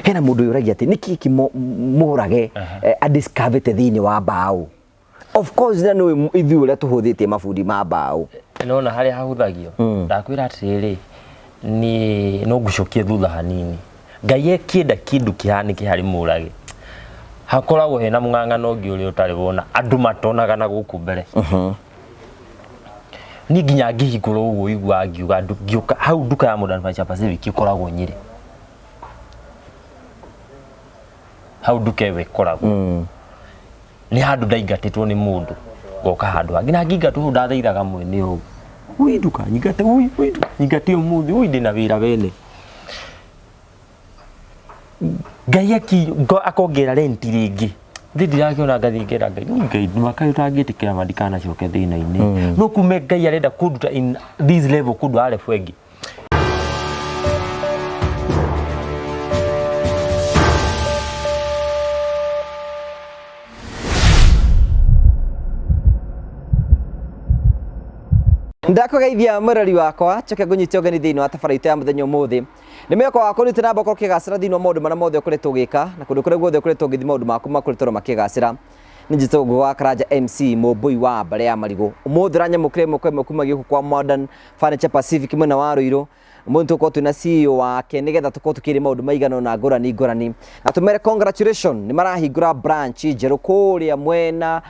Hena mũndũ ũragia atĩ nĩkĩ kĩ mũrage adiscoverĩte thĩinĩ wa mbaũ. Of course na nĩ ithuĩ ũrĩa tũhũthĩtie mabundi ma mbaũ. Nona harĩa hahũthagio. Ndakwĩra atĩrĩrĩ, niĩ no ngũcokie thutha hanini. Ngai akĩenda kĩndũ kĩhanĩke harĩ mũrage, hakoragwo hena mũng'ang'ano ũngĩ ũrĩa ũtarĩ wona andũ matonaga na gũkũ mbere. Niĩ nginya ngĩhingũra ũguo iguaga ngiuga ngĩũka hau nduka ya Modern Furniture Pacific ĩkoragwo Nyĩrĩ. Hau nduka ĩyo ĩkoragwo. Nĩ handũ ndaingatĩtwo nĩ mũndũ ngoka handũ hangĩ na ngĩingatwo hau ndathaithaga mwene ũũ, ui ndũkanyingate, ui ui ndũkanyingate ũmũthĩ, ui ndĩna wĩra wene. Ngai akongerera rent rĩngĩ. Thĩ ndirakĩona ngathiĩ ngera Ngai, "Ui Ngai ndũmakaĩ ũtangĩtĩkĩra ma ndikanacoke thĩna-inĩ." No kume Ngai arenda kũnduta in this level kũndwara level ĩngĩ. Ndakũgeithia mwĩrori wakwa njoke ngũnyite ũgeni thĩinĩ wa tabarĩra itũ ya mũthenya ũmũthĩ. Nĩ mwĩhoko wakwa ũrĩte namba ũkorwo ũkĩgacĩra thĩinĩ wa maũndũ marĩa mothe ũkoretwo ũgĩka na kũndũ kũrĩa guothe ũkoretwo ũgĩthiĩ maũndũ maku makoretwo makĩgacĩra. Nĩ njĩtagwo Ngũgĩ wa Karanja MC mũmbũi wa mbarĩ ya marigũ. Ũmũthĩ ũranyamũkĩra ĩmwe kwa ĩmwe kuma gĩũkũ kwa Modern Furniture Pacific mwena wa Ruiru. Ũmũthĩ tũgũkorwo twĩna CEO wake nĩgetha tũkorwo tũkĩaria maũndũ maigana ũna ngũrani ngũrani. Na tũmere congratulation nĩ marahingũra branch njerũ kũrĩa mwena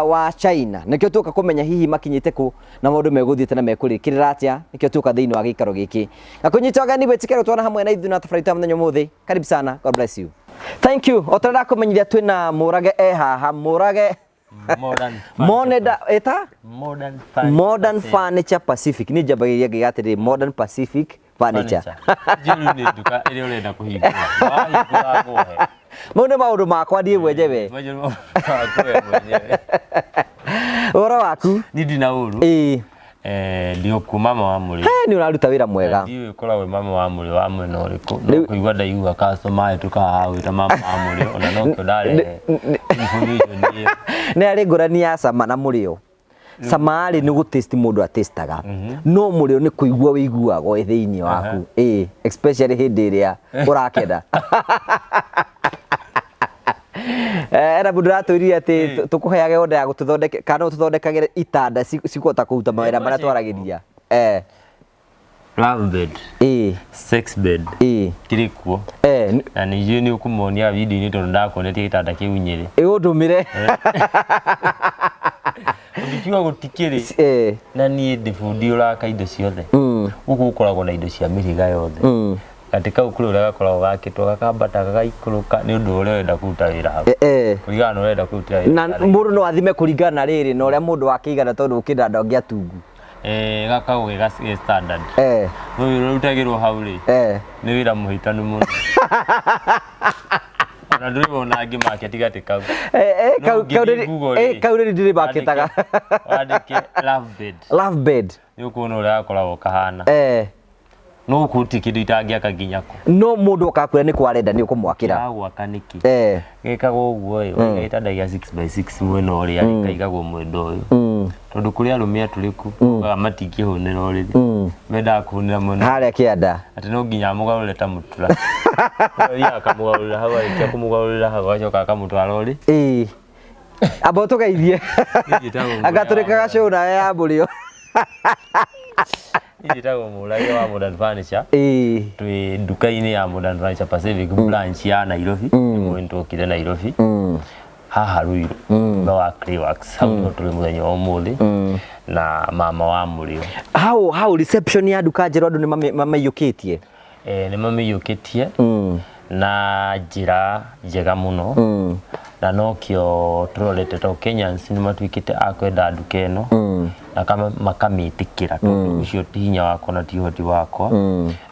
wa China. Nĩkĩo tuoka kũmenya hihi makinyĩte kũ na maũndũ megũthiĩte na mekũrĩkĩrĩra atĩa. Nĩkĩo tuoka thĩinĩ wa gĩikaro gĩkĩ. Ngakũnyita ũgeni wĩtĩkĩre gũtwana hamwe na ithuĩ na tabarĩra itũ ya mũthenya ũmũthĩ. Karibu sana. God bless you. Thank you. O ta ũrĩa ndakũmenyithia twĩna Mũrage e haha. Mũrage Modern Modern eta Modern Modern Furniture Pacific. Niĩ njambagĩrĩria ngĩga atĩrĩrĩ Modern Pacific Furniture. Njũru nĩ nduka ĩrĩa ũrenda kũhingũra. Wahingũra ngũhe. Mau nĩ maũndũ makwa niĩ mwenyewe. Mwenyewe maũndũ maku we mwenyewe. Ũhoro waku? Niĩ ndina ũru. Ĩĩ. Ndĩ okuo mama wa mũrĩo. He, nĩ ũraruta wĩra mwega. Ndiũĩ ũkoragwo wĩ mama wa mũrĩo wa mwena ũrĩkũ. No kũigua ndaigua customer ahĩtũka haha agwĩta mama wa mũrĩo ona nokĩo ndarehe information ĩyo. Nĩ harĩ ngũrani ya cama na mũrĩo. Cama rĩ nĩ gũ taste mũndũ atĩstaga. No mũrĩo nĩ kũigua wĩiguaga wĩ thĩinĩ waku. Ĩĩ, especially hĩndĩ ĩrĩa ũrakena. Era mũndũ ũratwĩrire atĩ tũkũheage order ya gũtũthondeke kana no ũtũthondekagĩre itanda cikũhota kũruta mawĩra marĩa twaragĩria. Love bed, sex bed kĩrĩ kuo. Na nĩ njũĩ nĩ ũkũmonia video-inĩ tondũ ndakuonetie gĩtanda kĩu Nyĩrĩ. Ĩ ũndũmĩre. Ũngĩkiuga gũtikĩrĩ na niĩ ndĩ bundi ũraka indo ciothe. Gũkũ gũkoragwo na indo cia mĩhĩrĩga yothe. Gatĩ kau kũrĩ ũrĩa gakoragwo gakĩtwo gakambata gagaikũrũka nĩ ũndũ wa ũrĩa ũrenda kũruta wĩra hau. Kũringana na ũrĩa ũrenda kũrutĩra wĩra. Na mũndũ no athime kũringana na rĩrĩ na ũrĩa mũndũ akĩigana tondũ gũkĩrĩ na andũ angĩ atungu. Gakoragwo ge standard. No wĩra ũrĩa ũrutagĩrwo hau rĩ, nĩ wĩra mũhĩtanu mũno. Ona ndũrĩ wona angĩ makĩti gatĩ kau. No ũngĩthiĩ Google rĩ, Kau rĩrĩ ndirĩ makĩtaga. Wandĩke love bed. Love bed. Nĩ ũkuona ũrĩa gakoragwo kahana. No gũtirĩ kĩndũ itangĩaka nginya kũ. No mũndũ okakwĩra nĩ kwa arenda nĩ ũkũmwakĩra. Ndĩragwaka nĩkĩ? Gĩkagwo ũguo ĩ, waiga gĩtanda gĩa 6 by 6 mwena ũrĩa rĩ, kaigagwo mwena ũyũ. Tondũ kũrĩ arũme atũrĩku, mokaga matingĩhũnĩra ũrĩrĩ. Mendaga kũhũnĩra mwena harĩa kĩanda. Atĩ no nginya amũgarũre ta mũtura. Athiaga akamũgarũrĩra hau, arĩkia kũmũgarũrĩra hau agacoka akamũtwara ũrĩ. Ĩĩ. Amba ũtũgeithie. Anga tũrĩkaga show nawe ya mũrĩo. Niĩ njĩtagwo Mũrage wa Modern Furniture. Ĩĩ. Twĩ nduka-inĩ ya Modern Furniture Pacific branch ya Nairobi. Nĩguo nĩtwokire Nairobi. Haha Ruiru thutha wa Clayworks. Hau nĩho tũrĩ mũthenya wa ũmũthĩ na mama wa mũrĩo. Hau hau reception ya nduka njerũ andũ nĩ mamaiyũkĩtie. Nĩ mamĩiyũkĩtie na njĩra njega mũno na nokĩo tũrorete tondũ Kenyans nĩ matuĩkĩte a kwenda nduka ĩno na makamĩtĩkĩra tondũ ũcio ti hinya wakwa na ti ũhoti wakwa,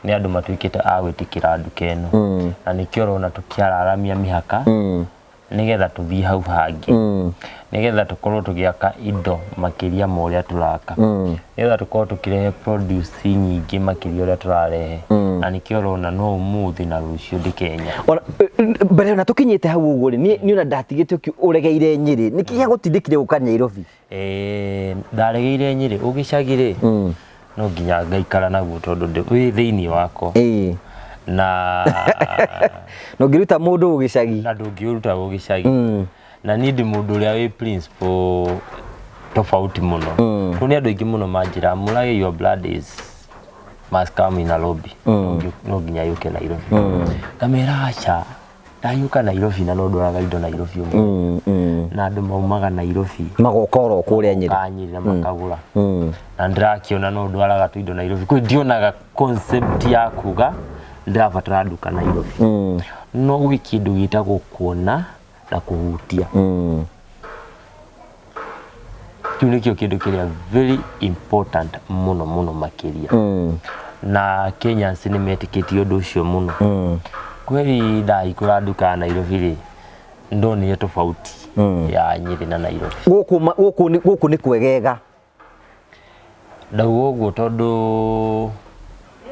nĩ andũ matuĩkĩte a gwĩtĩkĩra nduka ĩno na nĩkĩo ũrona tũkĩararamia mĩhaka nĩgetha tũthiĩ hau hangĩ, nĩgetha tũkorwo tũgĩaka indo makĩria ma ũrĩa tũraka, nĩgetha tũkorwo tũkĩrehe produce nyingĩ makĩria ũrĩa tũrarehe, na nĩkĩo ũrona no ũmũthĩ na rũciũ ndĩ Kenya. Ona, mbere ona tũkinyĩte hau ũguo rĩ, niĩ ona ndatigĩte ũregeire Nyĩrĩ, nĩkĩ gĩagũtindĩkire gũka Nyairobi? Ndaregeire Nyĩrĩ, ũgĩcagi rĩ, no nginya ngaikara naguo tondũ wĩ thĩiniĩ wakwa. Na Na ũngĩruta mũndũ gĩcagi. Na ndũngĩũruta gĩcagi. Na niĩ ndĩ mũndũ ũrĩa wĩ principle tofauti mũno. Rĩu nĩ andũ aingĩ mũno manjĩra, "Mũrage, your blood is must come in Nairobi, no nginya yũke Nairobi." Ngamera aca, ndayũka Nairobi na no ndwaraga indo Nairobi ũmũthĩ. Na andũ maumaga Nairobi Magoka oro kũrĩa Nyĩrĩ. Magoka Nyĩrĩ na makagũra. Na ndĩrakĩona no ndwaraga tũindo Nairobi, kwĩ ndionaga concept ya kuga ndĩrabatara nduka Nairobi. No gwĩ kĩndũ gĩtagwo kuona na kũhutia. Kĩu nĩkĩo kĩndũ kĩrĩa very important mũno mũno makĩria. Na Kenyans nĩ metĩkĩtie ũndũ ũcio mũno. Kweri ndahingũra nduka ya Nairobi rĩ, ndonire tofauti ya Nyĩrĩ na Nairobi. Gũkũ nĩ kwegega. Ndauga ũguo tondũ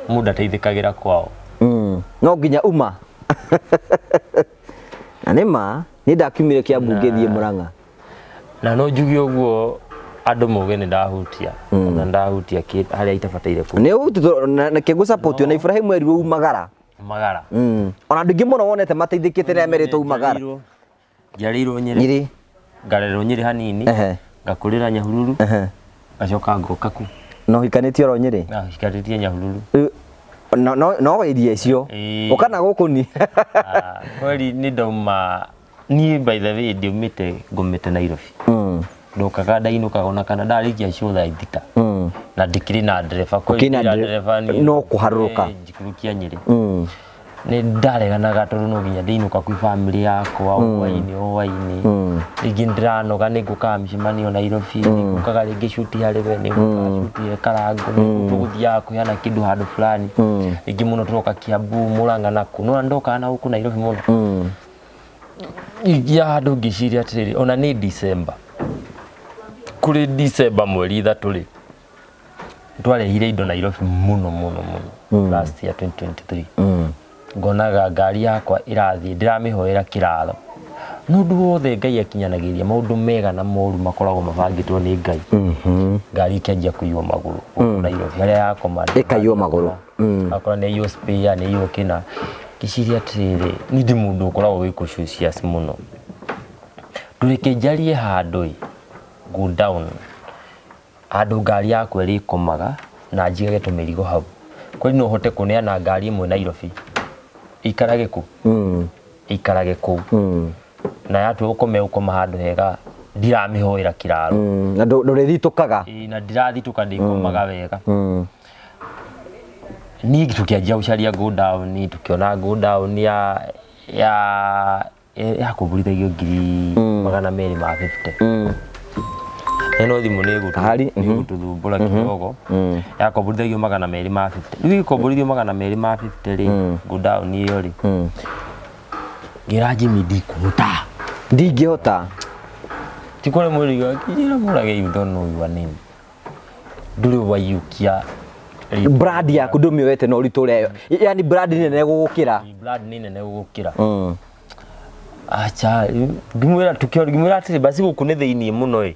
mũndũ ateithĩkagĩra kwao. No nginya uma. Na nĩ ma niĩ ndakiumire Kiambu ngĩthiĩ Murang'a. Na no njuge ũguo andũ mauge nĩ ndahutia na ndahutia harĩa itabataire kũ Nĩ ũhutĩtwo na kĩngũ support na Ibrahim erirwo umagara. Magara. Ona andũ aingĩ mũno wonete mateithĩkĩte rĩrĩa merĩtwo umagara. Njiarĩirwo Nyĩrĩ. Nyĩrĩ. Ngarerwo Nyĩrĩ hanini. Ngakũrĩra Nyahururu. Ngacoka ngoka ku. Na ũhikanĩtie oro Nyĩrĩ? Na hikanĩtie Nyahururu. Rĩu, no area icio. Ĩĩ. Ũka na gũkũ ni. Ah, kweli nĩ ndauma niĩ, by the way, ndiumĩte ngomete Nairobi. Ndokaga ndainũkaga ona kana ndarĩkia show thaa 6. Na ndikĩrĩ na ndereba kweli. Ũkĩrĩ na ndira ndereba niĩ. No kũharũrũka. Njikũrũkia Nyĩrĩ. Nĩ ndareganaga tondũ no nginya ndĩinũka kwĩ family yakwa hwainĩ hwainĩ. Rĩngĩ ndĩranoga, nĩ ngũkaga mĩcemanio Nairobi, nĩ ngũkaga rĩngĩ shoot harĩ we, nĩ ngũkaga shoot he Karangũ, nĩ tũgũthiaga kũheana kĩndũ handũ fulani. Rĩngĩ mũno tũroka Kiambu, Murang'a na kũ. Nĩwona ndokaga na gũkũ Nairobi mũno. Ingĩa handũ ngĩciria atĩrĩrĩ, ona nĩ December. Kũrĩ December mweri 3 rĩ, twarehire indo Nairobi mũno mũno mũno last year 2023. Ngonaga ngari yakwa ĩrathiĩ ndĩramĩhoera kĩraro. No ũndũ wothe Ngai akinyanagĩria, maũndũ mega na moru makoragwo mabangĩtwo nĩ Ngai. Ngari ĩkĩanjia kũiywo magũrũ gũkũ Nairobi harĩa yakoma. Ĩkaiywo magũrũ. Akora nĩ aiywo spare, nĩ aiywo kĩna. Ngĩciria atĩrĩrĩ, niĩ ndĩ mũndũ ũkoragwo wĩ cautious mũno. Ndũreke njarie handũ ĩ, go down. Handũ ngari yakwa ĩrĩkomaga na njigage tũmĩrigo hau. Kweli no hote kũneana ngari ĩmwe Nairobi ikarage kũ? Ikarage kũu. Na yatua gũkoma ĩgũkoma handũ hega, ndiramĩhoera kĩraro. Na ndũrĩthitũkaga. Ĩĩ, na ndirathitũka, ndĩkomaga wega. Niĩ tũkĩanjia gũcaria go down, tũkĩona go down ya kũmburithagio 250,000. Ĩno thimũ nĩ Kahari, ĩgũtũthumbũra kidogo. Yakomborithagio 250. Rĩu ĩgĩkomborithio 250 rĩ, go down ĩyo rĩ, ngĩra Jimmy ndikũhota. Ndingĩhota. Ti kũrĩ mwĩrĩ ngĩra Mũrage, you don't know your name. Ndũrĩ waiyũkia Brand yaku ndũmĩoete na ũritũ ũrĩa, yani brand nĩ nene gũgũkĩra. Brand nĩ nene gũgũkĩra. Acha, ngĩmwĩra ngĩmwĩra atĩrĩ, basi gũkũ nĩ thĩiniĩ mũno ĩ,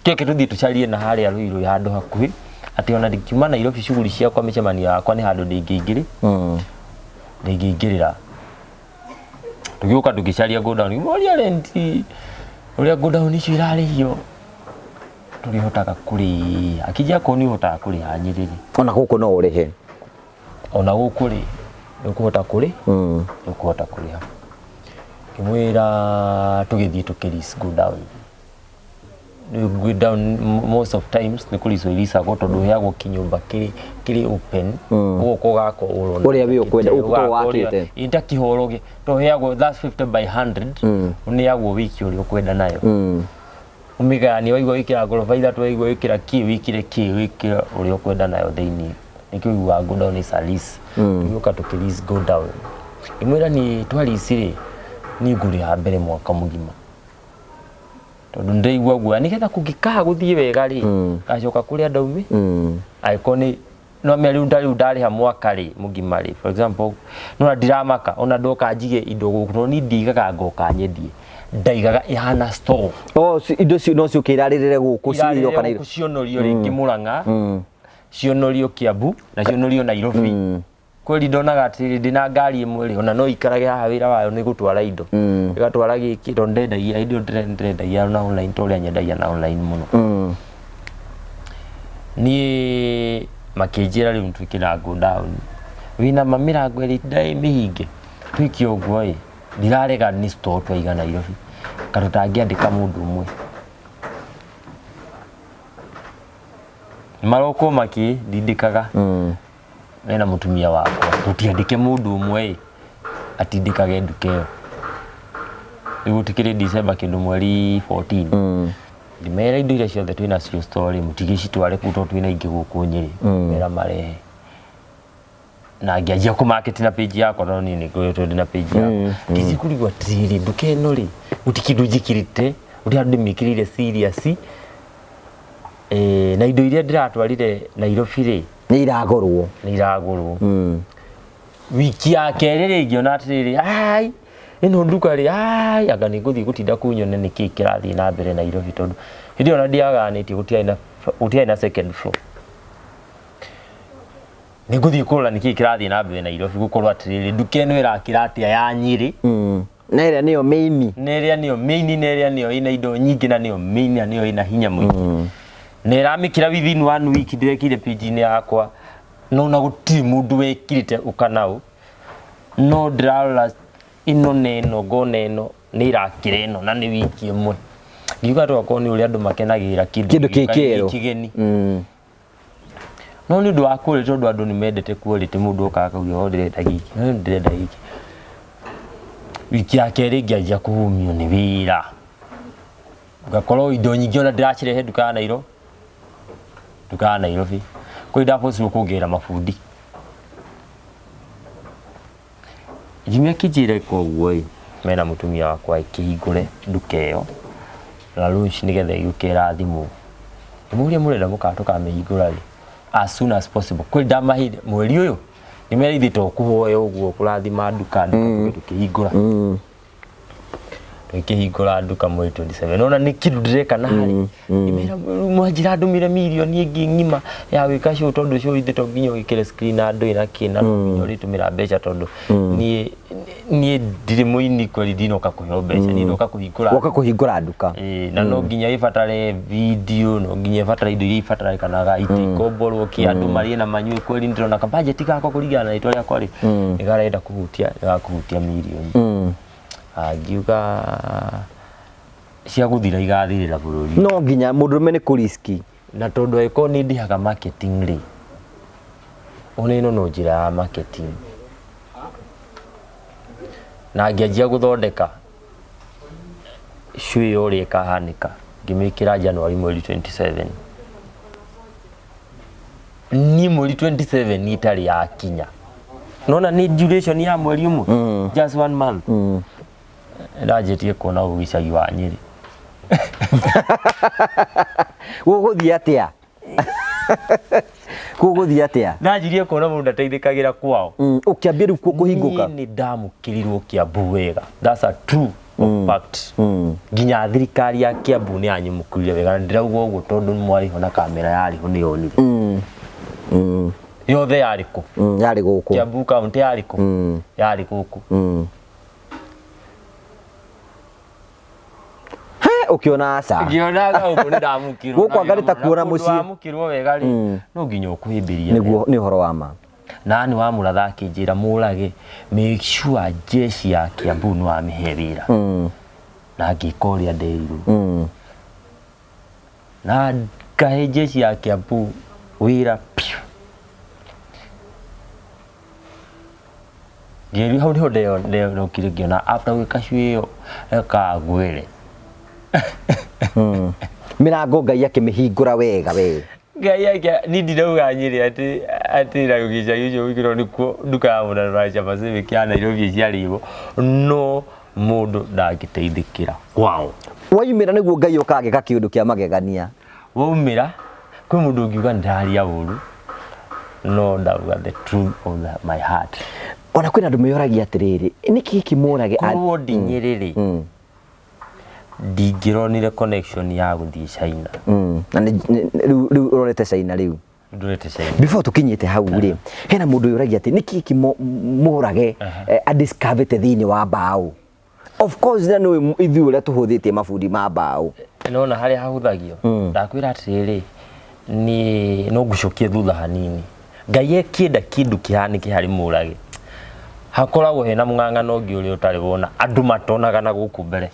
kĩoke tũthiĩ tũcarie na harĩa Ruiru handũ hakuhĩ, atĩ ona ndingiuma Nairobi shughuli ciakwa, mĩcemanio yakwa nĩ handũ ndĩngĩingĩrĩra. Tũgĩũka tũgĩcaria go down, ngĩmoria rent ũrĩa go down icio irarĩhio, tũrĩhotaga kũrĩha. Akĩnjĩra korwo nĩ ũhotaga kũrĩha Nyĩrĩ rĩ, Ona gũkũ no ũrĩhe. Ona gũkũ rĩ, nĩ ũkũhota kũrĩ nĩ ũkũhota kũrĩha. Ngĩmwĩra tũgĩthiĩ tũkĩ go down. Go down most of times nĩ kũricwo iricagwo tondũ ũheagwo kĩnyũmba kĩrĩ open, ũgoka ũgaka ũrona Ũrĩa we ũkwenda, ũgũkorwo wakĩte. Ĩ ta kĩhoro to ũheagwo that's 50 by 100, ũneagwo wiki ũrĩa ũkwenda nayo. Ũmĩgayanie, waigua wĩkĩra ngoroba 3, waigua wĩkĩra kĩ, wĩkĩre kĩ, wĩkĩre ũrĩa ũkwenda nayo thĩiniĩ. Nĩkĩo ũiguaga go down is a lease. Tũgĩũka tũkĩ lease go down. Ngĩmwĩra niĩ twa lease rĩ, niĩ ngũrĩha mbere mwaka mũgima tondũ nĩndĩraigua guoya nĩgetha kũngĩkaga gũthiĩ wega rĩ, ngacoka kũrĩa ndaumĩ. Angĩkorwo nĩ no mĩa rĩu rĩu ndarĩha mwaka rĩ mũgima rĩ, for example, no ndiramaka ona ndoka njige indo gũkũ tondũ niĩ ndigaga ngoka nyendie, ndaigaga ihana store. Oh, indo no ciũke irarĩrĩre gũkũ irarĩrĩre ciroka na gũkũ, cionorio rĩngĩ Murang'a, cionorio Kiambu na cionorio Nairobi. Kweli ndonaga atĩrĩrĩ, ndĩna ngari ĩmwe rĩ, ona no ikarage haha, wĩra wayo nĩ gũtwara indo, ĩgatwara gĩkĩ, tondũ ndendagia indo, ndĩrendagia na online, ta ũrĩa nyendagia na online mũno. Niĩ makĩnjĩra rĩu ntuĩke na go down, wĩna ma mĩrango ĩrĩ ĩtinda ĩ mĩhinge, twĩke ũguo ĩ, ndirarega nĩ store twaiga Nairobi, kana tũtangĩandĩka mũndũ ũmwe. Marokwo makĩndindĩkaga mena mũtumia wakwa, tũtiandĩke mũndũ ũmwe ĩ, atindĩkage nduka ĩyo. Rĩu gũtikĩrĩ December kĩndũ mweri 14. Ngĩmera indo iria ciothe twĩna cio store rĩ, mũtigĩcitware kũu tondũ twĩna ingĩ gũkũ Nyĩrĩ. Mera marehe. Na ngĩanjia kũ market na page yakwa, tondũ niĩ nĩ ngoretwo ndĩ na page yakwa. Ngĩthiĩ kũrigwo atĩrĩrĩ, nduka ĩno rĩ, gũtirĩ kĩndũ njĩkĩrĩte, gũtirĩ handũ ndĩmĩkĩrĩire serious. Na indo iria ndĩratwarire Nairobi rĩ, nĩ iragũrwo. Nĩ iragũrwo. Wiki ya kerĩ rĩ, ngĩona atĩrĩrĩ, ai, ĩno nduka rĩ, ai, anga nĩ ngũthiĩ gũtinda kũu nyone nĩkĩ kĩrathiĩ na mbere Nairobi, tondũ hĩndĩ ĩyo ona ndiaganĩtie, gũtiarĩ na second floor. Nĩ ngũthiĩ kũrora nĩkĩ kĩrathiĩ na mbere Nairobi, gũkorwo atĩrĩrĩ, nduka ĩno ĩrakĩra atĩa ya Nyĩrĩ, Na ĩrĩa nĩyo main. Na ĩrĩa nĩyo main, na ĩrĩa nĩyo ĩna indo nyingĩ, na nĩyo main, na nĩyo ĩna hinya mũingĩ, na ĩramĩkĩra within one week. Ndĩrekire page-inĩ yakwa, no na gũtirĩ mũndũ wekirĩte ũkanau, no ndĩrarora ĩno na ĩno, ngona ĩno nĩ ĩrakĩra ĩno na nĩ wiki ĩmwe. Ngiuga tokorwo nĩ ũrĩa andũ makenagĩrĩra kĩndũ kĩndũ gĩũka kĩ kĩerũ. Kĩgeni. No nĩ ũndũ wa quality, tondũ andũ nĩ mendete quality, mũndũ okaga akauga, "Oh, ndĩrenda gĩkĩ, no ndĩrenda gĩkĩ." Wiki ya kerĩ ngĩanjia kũhũmio nĩ wĩra, ngakorwo indo nyingĩ ona ndĩracirehe nduka ya Nairobi, nduka ya Nairobi kwĩ ndabocirwo kuongerera mabundi. Jimmy akĩnjĩra koguo ĩ, mena mũtumia wakwa ĩkĩhingũre nduka ĩyo na launch nĩgetha ĩgĩũke ĩrathimwo. Ngĩmũria, "Mũrenda mũka tũkamĩhingũra rĩ?" "As soon as possible." Kwĩ ndamahire mweri ũyũ, nĩmera ithuĩ to kũhoya ũguo kũrathima nduka, nduka tũkĩhingũra, tũkĩhingũra nduka mweri 27. Nona nĩ kĩndũ ndĩreka na harĩ ngĩmera mwanjĩra ndũmĩre mirioni ĩngĩ ng'ima ya gwĩka show, tondũ show ithe to nginya ũgĩkĩre screen na andũ ĩna kĩ, na no nginya ũrĩtũmĩra mbeca, tondũ niĩ ndirĩ mũini kweli, ndinoka kũheo mbeca, niĩ ndoka kũhingũra. Woka kũhingũra nduka. Ĩĩ, na no nginya ĩbatare video, no nginya ĩbatare indo iria ibatarĩkanaga, itĩ ikomborwo kĩ, andũ marĩe na manyue. Kweli ndĩrona kabajeti gakwa kũringana na rĩtwa rĩakwa rĩ, nĩ karenda kũhutia, nĩ gakũhutia mirioni. Angiuga cia gũthira igathirĩra bũrũri. No nginya mũndũrũme nĩ kũriski. Na tondũ angĩkorwo nĩ ndĩhaga marketing rĩ, ona ĩno no njĩra ya marketing. Na ngĩanjia gũthondeka show ĩyo ũrĩa ĩkahanĩka, ngĩmĩkĩra January mweri 27. Niĩ mweri 27 itarĩ yakinya, nona nĩ duration ya mweri ũmwe, just one month, ndanjĩtie kuona ũgicagi wa Nyĩrĩ. Gũgũthiĩ atĩa? Gũgũthiĩ atĩa? Ndanjirie kuona mũndũ ndateithĩkagĩra kwao. Ũkĩambia rĩu kũhingũka. Niĩ nĩ ndamũkĩrirwo Kiambu wega, that's a true fact. Nginya thirikari ya Kiambu nĩ yanyamũkĩrire wega, na ndĩrauga ũguo tondũ mwarĩho na kamera yarĩho nĩ yonire yothe yarĩ kũ. Yarĩ gũkũ. Kiambu county yarĩ kũ? Yarĩ gũkũ. He, ũkĩona aca. Ngĩonaga ũguo nĩ ndamũkĩrwo. Gũkũ anga nĩ ta kuona mũciĩ. Wamũkĩrwo wega rĩ, no nginya ũkũhĩmbĩria. Nĩguo nĩ ũhoro wa ma. Na nĩ wamũratha akĩnjĩra, "Mũrage, make sure jeshi ya Kiambu nĩ wamĩhe wĩra." Na ngĩka ũrĩa nderirwo, na ngahe jeshi ya Kiambu wĩra piũ. Ngĩri hau nĩho ndeyonokire, ngĩona after gwĩka show ĩyo ĩkagwĩre. Mĩrango Ngai akĩmĩhingũra wega we. Ngai ake, ni ndirauga Nyĩrĩ atĩ na gĩcagi ũcio gwĩkĩrwo nĩkuo nduka ya Mũnanũra Pacific ya Nairobi ĩciarĩirwo, no mũndũ ndangĩteithĩkĩra kwao. Waumĩra nĩguo Ngai okaga agĩka kĩũndũ kĩa magegania. Waumĩra kwĩ mũndũ ũngiuga nĩndĩraria ũru, no ndauga the truth of my heart. Ona kwĩna andũ meyoragia atĩrĩrĩ, nĩkĩ gĩkĩ Mũrage Korwo ndi Nyĩrĩ rĩ, ndingĩronire connection ya gũthiĩ China. Na rĩu ũrorete China rĩu. Ndũrĩte China. Before tukinyite hau rĩ, hena mũndũ ũragia atĩ nĩkĩ kĩ mũrage adiscoverĩte thĩinĩ wa mbaũ. Of course na nĩ ithuĩ ũrĩa tũhũthĩtie mabundi ma mbaũ. Nona harĩa hahũthagio, ndakwĩra atĩrĩrĩ, niĩ no ngũcokie thutha hanini. Ngai akĩenda kĩndũ kĩhanĩke harĩ mũrage, hakoragwo hena mũng'ang'ano ũngĩ ũrĩa ũtarĩ wona andũ matonaga na gũkũ mbere.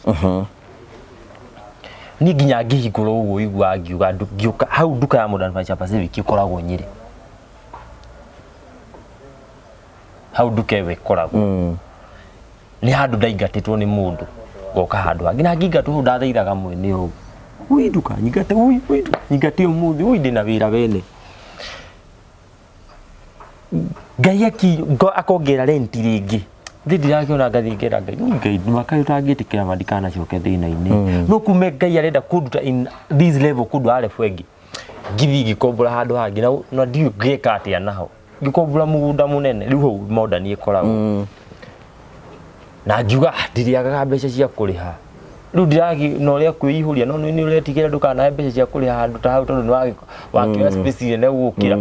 Niĩ nginya ngĩhingũra ũguo iguaga ngiuga ngĩũka hau nduka ya Modern Furniture Pacific ĩkoragwo Nyĩrĩ. Hau nduka ĩyo ĩkoragwo. Nĩ handũ ndaingatĩtwo nĩ mũndũ ngoka handũ hangĩ, na ngĩingatwo hau ndathaithaga mwene ũũ, ui ndũkanyingate, ui ui ndũkanyingate ũmũthĩ, ui ndĩna wĩra wene. Ngai akongerera rent rĩngĩ, thĩ ndirakĩona, ngathiĩ ngera Ngai, "Ui Ngai makaĩ ũtangĩtĩkĩra ma ndikanacoke thĩna-inĩ." No kume Ngai arenda kũnduta in this level, kũndwara level ĩngĩ, ngĩthiĩ ngĩkombora handũ hangĩ na ndiũĩ ngĩka atĩa naho, ngĩkombora mũgũnda mũnene rĩu hau Modern ĩkoragwo, na ngiuga, "Ah, ndirĩagaga mbeca cia kũrĩha rĩu ndiragi na ũrĩa kwĩihũria, no nĩ ũretigĩra ndũkanahe mbeca cia kũrĩha handũ ta hau, tondũ nĩ wakĩoya space nene gũkĩra,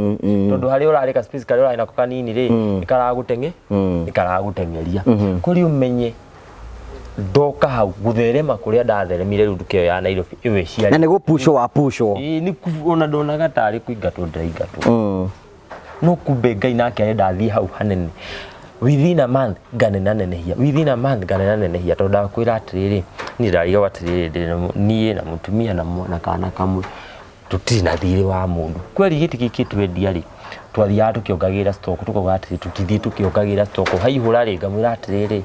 tondũ harĩa ũrarĩka space karĩa ũrarĩ nako kanini rĩ, nĩ karagũteng'eria kũrĩ ũmenye." Ndoka hau gũtherema kũrĩa ndatheremire rĩu nduka ĩyo ya Nairobi ĩyo Na ĩciari nĩ gũpushwo wa pushwo. Ĩĩ, nĩ ona ndonaga tarĩ kũingatwo ndĩraingatwo, no kumbe Ngai nake arenda thiĩ hau hanene. Within a month nganenanenehia, within a month nganenanenehia, tondũ ndakwĩra atĩrĩrĩ, niĩ ndarigagwo atĩrĩrĩ, ndĩ na niĩ na mũtumia na kana kamwe, tũtirĩ na thirĩ wa mũndũ kweri. Gĩtĩ gĩkĩ twendia rĩ, twathiaga tũkĩongagĩrĩra stock, tũkauga atĩrĩ, tũtithiĩ tũkĩongagĩrĩra stock haihũra rĩ, ngamwĩra atĩrĩrĩ,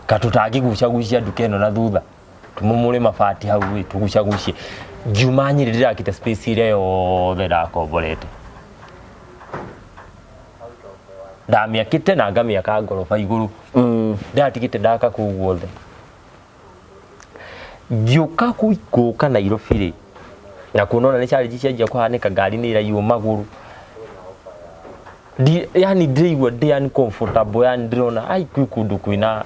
ka tũtangĩgucagucia nduka ĩno na thutha, tumumure mabati hau ĩ, tugucagucie. Ngiuma Nyĩrĩ ndĩrakĩte space ĩrĩa yothe ndakomborete, ndamĩakĩte na ngamĩaka ngoroba igũrũ, ndĩratigĩte ndaka kũu guothe. Ngĩũka gũka Nairobi rĩ, na kuona ona nĩ challenge cianjia kũhanĩka, ngari nĩ ĩraiywo magũrũ. Yani ndĩraigua ndĩ uncomfortable, yani ndĩrona ai kwĩ kũndũ kwĩna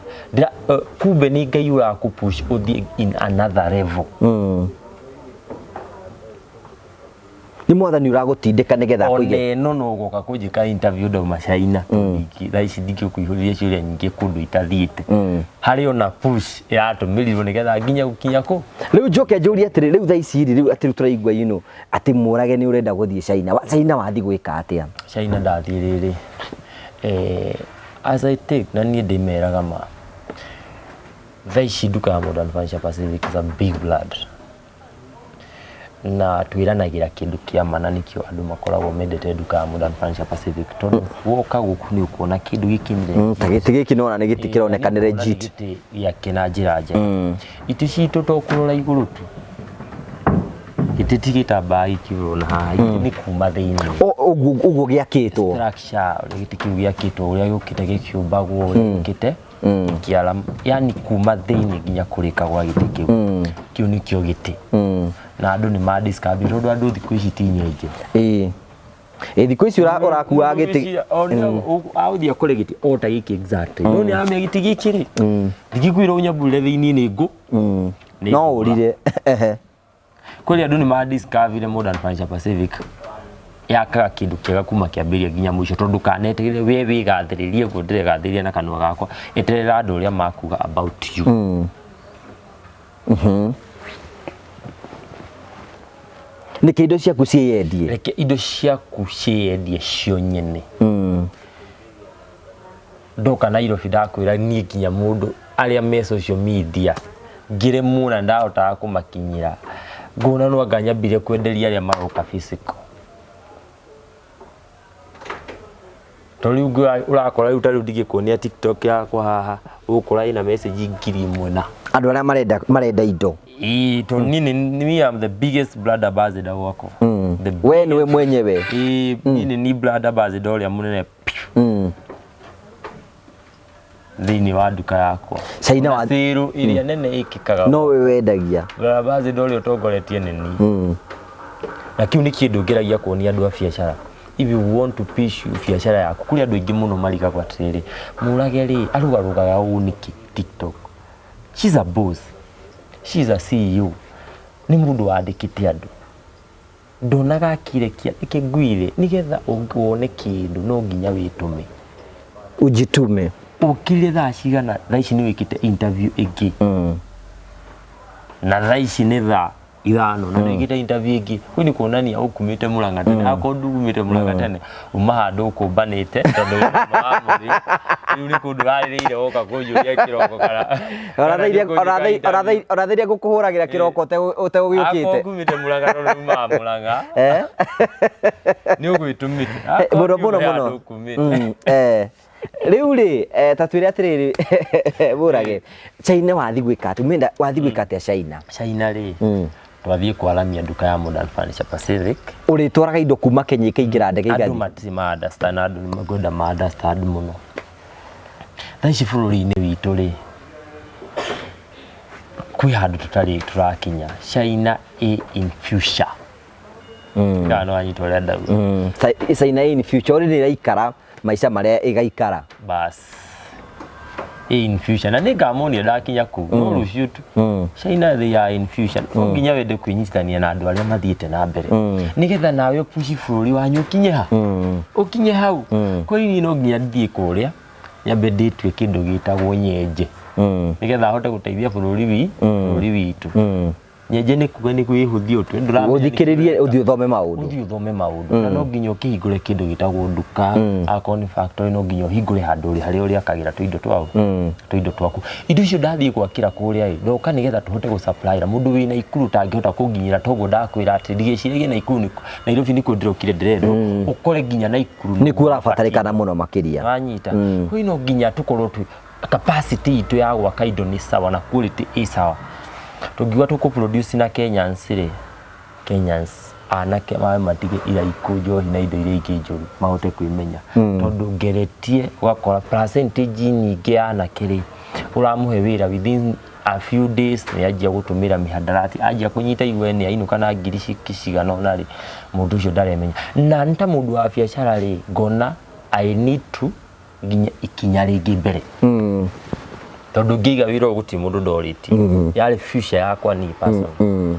kumbe nĩ Ngai ũrakũ push ũthiĩ in another level. Nĩ mwathani ũragũtindĩka nĩgetha ona akũige. Ĩno no ũgoka kũnjĩka interview ndauma China, thaa ici ndingĩkũihũrĩria ciũria nyingĩ kũndũ itathiĩte, harĩ ona push ĩratũmĩrirwo nĩgetha nginya gũkinya kũ. Rĩu njoke njũrie atĩrĩ, rĩu thaa ici rĩ, rĩu atĩ rĩu tũraigua atĩ mũrage nĩ ũrenda gũthiĩ China. China wathiĩ gwĩka atĩa? China ndathiĩ rĩrĩ, as I take na niĩ ndĩmeraga ma thaa ici nduka ya Modern Furniture Pacific is a big blood, na twĩranagĩra kĩndũ kĩa ma, na nĩkĩo andũ makoragwo mendete nduka ya Modern Furniture Pacific, tondũ woka gũkũ nĩ ũkuona kĩndũ gĩkĩ nĩ Ta gĩtĩ gĩkĩ nĩwona nĩ gĩtĩ kĩroneka nĩ legit. Gĩtĩ gĩake na njĩra njega. Itĩ citũ to kũrora igũrũ tu, gĩtĩ ti gĩtambaya gĩkĩ ũrona haha, gĩtĩ nĩ kuma thĩinĩ. Ũguo ũguo gĩakĩtwo. Structure ũrĩa gĩtĩ kĩu gĩakĩtwo, ũrĩa gĩũkĩte gĩkĩũmbagwo, ũrĩa gĩũkĩte gĩkĩara, yani kuma thĩinĩ nginya kũrĩka gwa gĩtĩ kĩu, kĩu nĩkĩo gĩtĩ, na andũ nĩ ma discover, tondũ andũ thikũ ici ti nyenje. Ĩĩ ĩ, thikũ ici ũrakuaga gĩtĩ. Aũthiĩ akore gĩtĩ o ta gĩkĩ exactly, no nĩ aramenya gĩtĩ gĩkĩ rĩ, ndingĩkwĩra ũnyambũrĩre thĩinĩ nĩ ngũ nĩ No ngũgũra. ũrire. Kweli andũ nĩ ma discover Modern Furniture Pacific yakaga kĩndũ kĩega kuma kĩambĩrĩria nginya mũico, tondũ ndũkaneterere we wĩgathĩrĩrie ũguo ndĩregathĩrĩria na kanua gakwa, eterera andũ ũrĩa makuga about you. Nĩkĩ indo ciaku ciĩyendie. Reke indo ciaku ciĩyendie cio nyene. Ndoka Nairobi ndakwĩra niĩ nginya mũndũ arĩa me social media ngĩremwo na ndahotaga kũmakinyĩra, ngona no anga nyambire kwenderia arĩa maroka physical, to rĩu ũrakora rĩu ta rĩu ndingĩkuonia TikTok yakwa haha, ũgũkora ĩna message 1000 na andũ arĩa marenda indo. Ĩĩ, tondũ niĩ me am the biggest brand ambassador gwakwa. The We nĩwe mwenyewe. Ĩĩ, niĩ nĩ ni brand ambassador ũrĩa mũnene piũ thĩinĩ wa nduka yakwa. China Ona sale ĩrĩa nene ĩkĩkaga no we wendagia. Brand ambassador ũrĩa ũtongoretie nĩ niĩ, na kĩu nĩ kĩndũ ngeragia kuonia andũ a biacara. If you want to push biacara yaku, kũrĩ andũ aingĩ mũno marigagwo atĩrĩrĩ, mũrage rĩ arũgarũgaga ũũ nĩkĩ TikTok? She's a boss, she's a CEO, nĩ mũndũ wandĩkĩte andũ. Ndonaga akĩrekia reke ngwĩre nĩgetha wone kĩndũ no nginya wĩtũme. Ujitume. Ũkire thaa cigana? Thaa ici nĩ wĩkĩte interview ĩngĩ na thaa ici nĩ thaa 5 na nĩ wĩkĩte interview ĩngĩ. Kũu nĩ kuonania ũkumĩte Mũrang'a tene. Akorwo ndumĩte Mũrang'a tene, uma handũ ũkũmbanĩte tondũ wĩna wa mũrĩu. Rĩu nĩ kũndũ ũrarĩrĩire woka kũnjũria kĩroko kana Ona kana thaa iria nĩ kũnjĩka ona thaa ona interview. thaa ona thaa iria ngũkũhũragĩra kĩroko Akorwo ũtegũgĩũkĩte. kumĩte Mũrang'a tondũ umaga Mũrang'a nĩ ũgwĩtũmĩte. Akorwo Mũno mũno ndiuma he mũno. handũ ũkumĩte. Rĩu rĩ, ta twĩre atĩrĩrĩ, Mũrage, China wathi gwĩka atĩa? Umenda wathi gwĩka atĩa China? China rĩ, twathiĩ kwaramia nduka ya Modern Furniture Pacific. Ũrĩtwaraga indo kuma Kenya ikaingĩra ndege Andũ igathiĩ? matirĩ ma understand, andũ nĩ makwenda ma understand mũno. Thaa ici bũrũri-inĩ witũ rĩ, kwĩ handũ tũtarĩ tũrakinya. China ĩ in future. Kana nĩ wanyita ũrĩa ndauga? China in future already ĩraikara maica marĩa ĩgaikara. Bas, ĩ in future na nĩ ngamonia ndakinya kũu, no rũciũ tu. China, they are in future. No nginya wende kwĩnyitithania na andũ arĩa mathiĩte na mbere nĩgetha nawe ũpuci bũrũri wanyu ũkinye ha ũkinye hau. Kwa hiyo no nginya thiĩ kũrĩa nyambe ndĩtue kĩndũ gĩtagwo nyenje nĩgetha hote gũteithia bũrũri witũ. Nyenje nĩ kuga nĩ kwĩhũthia ũtwe ndũramenya nĩkĩ Ũthikĩrĩrie. Ũreka. Ũthiĩ ũthome maũndũ. Ũthiĩ ũthome maũndũ, na no nginya ũkĩhingũre kĩndũ gĩtagwo nduka. Akorwo nĩ factory, no nginya ũhingũre handũ ũrĩ harĩa ũrĩakagĩra tũindo twao, tũindo twaku. Indo icio ndathiĩ gwakĩra kũrĩa ĩ, ndoka nĩgetha tũhote gũsupplyra mũndũ wĩ Naikuru tangĩhota kũnginyĩra. Toguo ndakwĩra atĩ ndigeciragie Naikuru nĩ Nairobi nĩkuo ndĩrokire ndĩrendwo, ũkore nginya Naikuru Nĩkuo ũrabatarĩkana mũno makĩria. Wanyita? Kwa no nginya tũkorwo twĩ capacity itũ ya gwaka indo nĩ sawa na quality ĩ sawa. Tũngiuga tũkũ produce na Kenyans rĩ, Kenyans anake mawe matige iraikũ, njohi na indo iria ingĩ njũru, mahote kwĩmenya, tondũ ngeretie ũgakora percentage nyingĩ ya anake rĩ, ũramũhe wĩra, within a few days nĩ anjia gũtũmĩra mihadarati, anjia kũnyita igwe, nĩ ainũka na ngiri cigana ũna rĩ, mũndũ ũcio ndaremenya. Na nĩ ta mũndũ wa biacara rĩ, ngona I need to nginya ikinya rĩngĩ mbere, tondũ ngĩiga wĩra ũyũ gũtirĩ mũndũ ndorĩtie. Yarĩ future yakwa niĩ personal,